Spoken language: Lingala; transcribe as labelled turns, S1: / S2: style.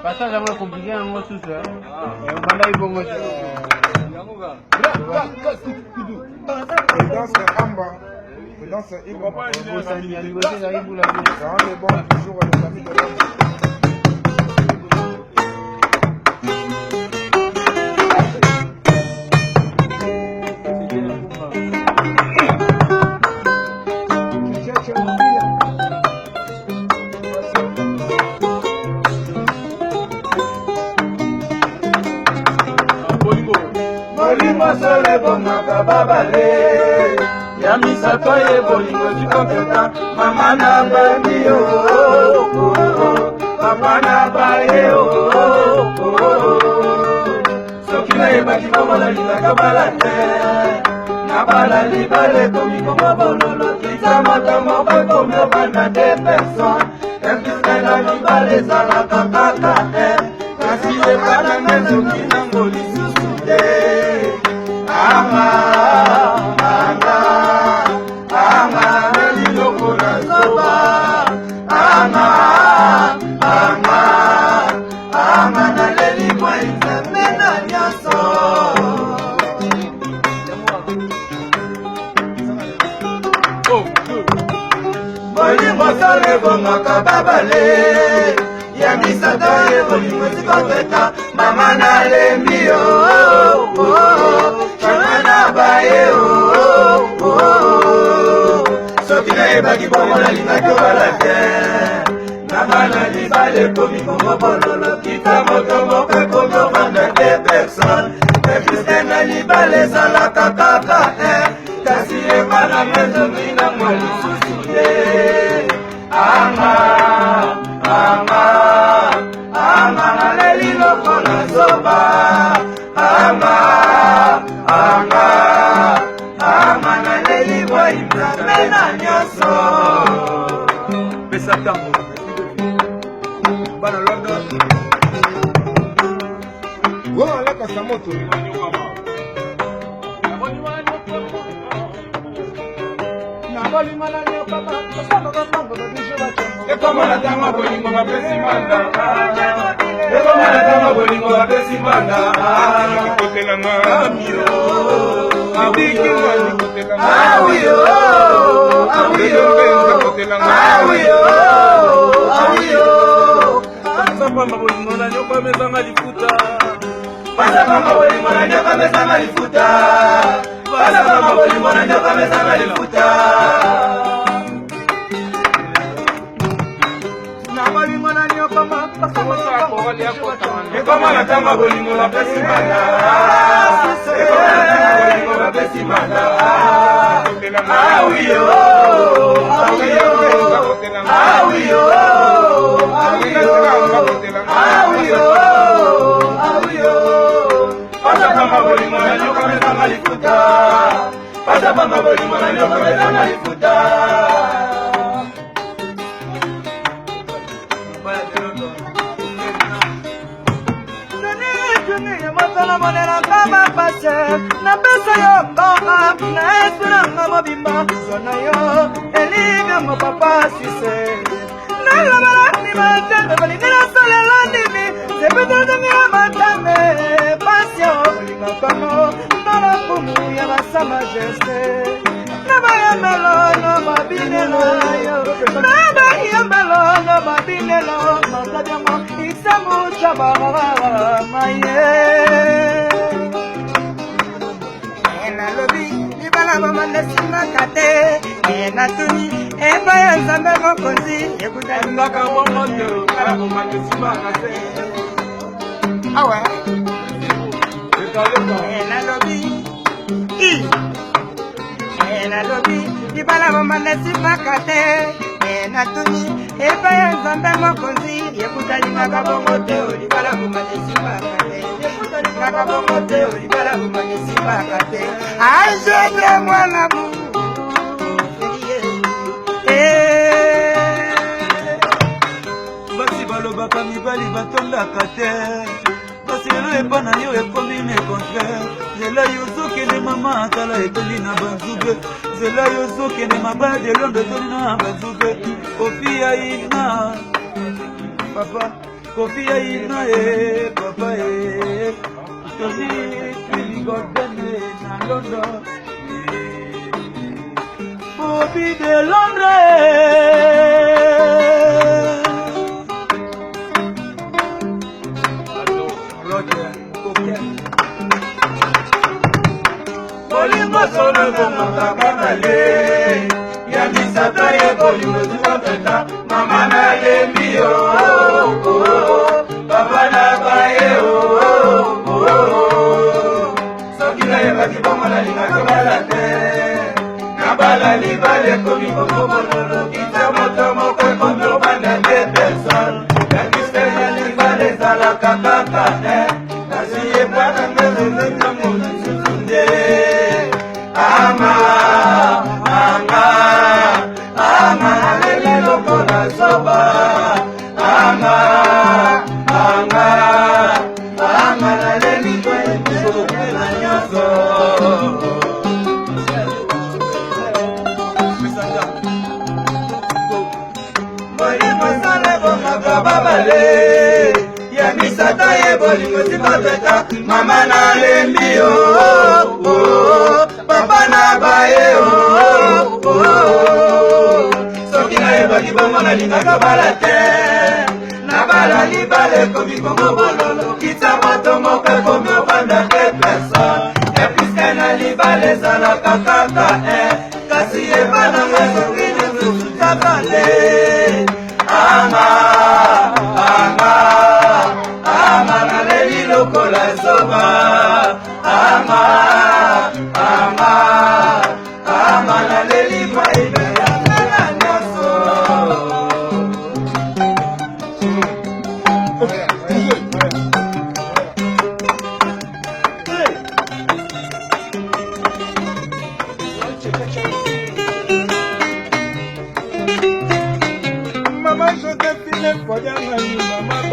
S1: Passage yango compliqué yango susu obandaki bongo te.
S2: Prudence Amba, Prudence Iboma.
S1: Bosani ya liboso ezalaki bula bula.
S2: Dans les bons toujours les amis de l'homme.
S3: Molimo solo ebongaka babale ya misato ye bolingo zikoketa mama na bandi yo, papa na baye yo. Soki nayebaki bongo nalingaka bala te, nabala libala ekomi kongo bololo kita moto moko ekomi obanda de personne episke na libala ezalaka kaka te, kasi ebalanga ezoki nango lisusu te. Anga anga anga naliloko na zoba, anga anga anga naleli mwa nzambe na nyonso. Bolingo solo ebongaka babale ya misato ye bolingo esikoteta mama nalembi yo, mama na baye yo. Soki nayebaki bongo nalingaki obala te, nabala libala ekomi kongo bololo kita moto moko ekomi ovanda te personne episke na libala ezalaka kaka te, kasi ebalanga ezongi nango lisusu te. Anga anga anga naleli lokola zoba, anga anga anga naleli bwai nzambe na nyonso.
S4: Pesa ntango bana London.
S2: Wewe alaka moto.
S3: Ekoma na ntango bolingo bapesi manda, ekoma na ntango bolingo bapesi manda.
S2: Kotelanga.
S3: Amio.
S2: Bidiki kotelanga.
S3: Awiyo, awiyo, awiyo, awiyo.
S4: Pamba bolingo na nyoka mezanga lifuta.
S3: Pasapamba bolingo na nyoka mezanga lifuta, pasapamba bolingo na nyoka mezanga lifuta. Ekoma na ntango bolingo bapesi manda, ekoma na ntango bolingo bapesi manda. Awiyo, awiyo, awiyo, awiyo, awiyo, awiyo. Pasapamba bolingo na nyoka mezanga lifuta, pasapamba bolingo na nyoka mezanga lifuta.
S5: Monelaka bapase, napesa yo mbongo na esprit nanga mobimba, zwa na yo elivyango papa suisse. Nalobela ndima te, balingi nasalela ndimi sepetezangira matame pasio olingakamo nana pumu ya basa majeste na bayambelo na babinelo yo, na bayambelo na babinelo matadiango isambu chabaramaye. Nalobi libala bomanda esimaka te, natuni epai ya Nzambe mokonzi
S4: Ndaka bongo te, libala bomanda esimbaka te.
S5: Awa.
S4: Lekaleka.
S5: Nalobi i nalobi libala bomanda esimbaka te, natuni epai ya Nzambe mokonzi ekutalingaka bongo te, libala bomanda esimbaka te, ekutalingaka bongo te, libala bomanda esimbaka te. Ajetre mwana mu.
S4: Basi balobaka mibali batondaka te.
S3: Kasi lelo epa na yo ekomi le contraire. Nzela yo ozokende mama tala etondi na banzube. Nzela yo ozokende mabaya de Londres etondi na banzube. Kofi ya ina papa, Kofi ya ina e papa e. Tony Twili Golden na London. Bobby de Londres. Roger Coquet.
S6: Bolingo solo ebomaka babale ya misato ye bolingo ezikoteta mama nalembi yo, papa na baye. Soki nayebaki bongo nalingaki bala te. Nabala libala ekomi kokobololo kita moto moko ekomi obanda te personne yakise ya libala ezalaka kaka te kasi yebana ngezezentango lisusu nde ama anga anga naleli lokola zoba anga anga anga naleli koyebisokela nyonso. Bolingo sala ebomaka babale ya misato ye bolingo sikoteta mama nalembi yo, papa na baye. Soki nayebaki bongo nalingaka bala te. Nabala libala ekomi kongo bololo kita moto moko ekomi ovanda te personne epuiske na libala ezalaka kaka e kasi ebananga soki lisusu tabale anga anga anga naleli lokola zoba anga anga anga naleli maibe yangana nyonso.
S2: Mama Josephine Fodianganyi, mama.